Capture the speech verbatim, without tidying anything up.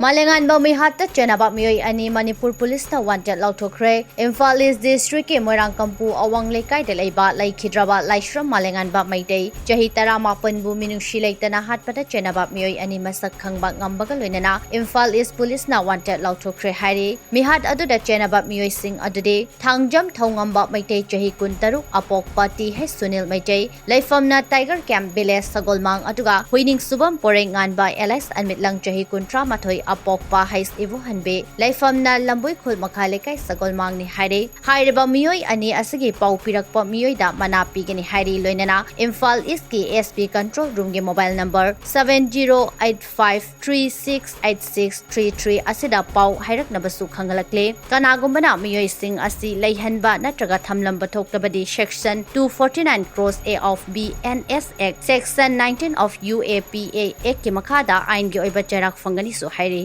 ꯃꯥꯂꯦꯉꯥꯟꯕ ꯃꯤꯍꯥꯠꯇ ꯆꯦꯟꯅꯕ ꯃꯤꯑꯣꯏ ꯑꯅꯤ ꯃꯅꯤꯄꯨꯔ ꯄꯨꯂꯤꯁꯅ wanted ꯂꯥꯎꯊꯣꯛꯈ꯭ꯔꯦ꯫ ꯏꯝꯐꯥꯜ ꯏꯁ ꯗꯤꯁꯇ꯭ꯔꯤꯛꯀꯤ ꯃꯣꯏꯔꯥꯡꯀꯝꯄꯨ ꯑꯋꯥꯡ ꯂꯩꯀꯥꯏꯗ ꯂꯩꯕ ꯂꯩꯈꯤꯗ꯭ꯔꯕ ꯂꯥꯏꯁ꯭ꯔꯝ ꯃꯥꯂꯦꯉꯥꯟꯕ ꯃꯩꯇꯩ, ꯆꯍꯤ ꯇꯔꯥꯃꯥꯄꯟꯕꯨ ꯃꯤꯅꯨꯡꯁꯤ ꯂꯩꯇꯅ ꯍꯥꯠꯄꯗ ꯆꯦꯟꯅꯕ ꯃꯤꯑꯣꯏ ꯑꯅꯤ ꯃꯁꯛ ꯈꯪꯕ ꯉꯝꯕꯒ ꯂꯣꯏꯅꯅ ꯏꯝꯐꯥꯜ ꯏꯁ ꯄꯨꯂꯤꯁꯅ wanted ꯂꯥꯎꯊꯣꯛꯈ꯭ꯔꯦ ꯍꯥꯏꯔꯤ꯫ ꯃꯤꯍꯥꯠ ꯑꯗꯨꯗ ꯆꯦꯟꯅꯕ ꯃꯤꯑꯣꯏꯁꯤꯡ ꯑꯗꯨꯗꯤ ꯊꯥꯡꯖꯝ ꯊꯧꯉꯝꯕ ꯃꯩꯇꯩ, ꯆꯍꯤ ꯀꯨꯟꯇꯔꯨꯛ, ꯑꯄꯣꯛꯄ ꯇꯤ ꯍꯩꯆ ꯁꯨꯅꯤꯜ ꯃꯩꯇꯩ, ꯂꯩꯐꯝꯅ ꯇꯥꯏꯒꯔ ꯀꯦꯝꯞ ꯚꯤꯂꯦꯖ ꯁꯒꯣꯜꯃꯥꯡ, ꯑꯗꯨꯒ ꯍꯨꯏꯅꯤꯡꯁꯨꯕꯝ ꯄꯣꯔꯩꯉꯥꯟꯕ ꯑꯦꯂꯥꯏꯁ ꯑꯟꯃꯤꯠꯂꯪ, ꯆꯍꯤ ꯀꯨꯟꯊ꯭ꯔꯥ ꯃꯥꯊꯣꯏ, ꯑꯄꯣꯛꯄ ꯍꯩꯁ ꯏꯕꯨꯍꯟꯕꯤ, ꯂꯩꯐꯝꯅ ꯂꯝꯕꯣꯏꯈꯨꯜ ꯃꯈꯥ ꯂꯩꯀꯥꯏ ꯁꯒꯣꯜꯃꯥꯡꯅꯤ ꯍꯥꯏꯔꯤ꯫ ꯍꯥꯏꯔꯤꯕ ꯃꯤꯑꯣꯏ ꯑꯅꯤ ꯑꯁꯤꯒꯤ ꯄꯥꯎ ꯄꯤꯔꯛꯄ ꯃꯤꯑꯣꯏꯗ ꯃꯅꯥ ꯄꯤꯒꯅꯤ ꯍꯥꯏꯔꯤ꯫ ꯂꯣꯏꯅꯅ ꯏꯝꯐꯥꯜ ꯏꯁꯀꯤ ꯑꯦꯁ ꯄꯤ ꯀꯟꯇ꯭ꯔꯣꯜ ꯔꯨꯝꯒꯤ mobile number seven zero eight five three six eight six three three ꯑꯁꯤꯗ ꯄꯥꯎ ꯍꯥꯏꯔꯛꯅꯕꯁꯨ ꯈꯪꯍꯜꯂꯛꯂꯦ꯫ ꯀꯅꯥꯒꯨꯝꯕꯅ ꯃꯤꯑꯣꯏꯁꯤꯡ ꯑꯁꯤ ꯂꯩꯍꯟꯕ ꯅꯠꯇ꯭ꯔꯒ ꯊꯝꯂꯝꯕ ꯊꯣꯛꯂꯕꯗꯤ section two forty nine cross A of B N S Act, section nineteen of U A P A Act ꯀꯤ ꯃꯈꯥꯗ ꯑꯥꯏꯟꯒꯤ ꯑꯣꯏꯕ ꯆꯩꯔꯥꯛ ꯐꯪꯒꯅꯤꯁꯨ ꯍꯥꯏꯔꯤ꯫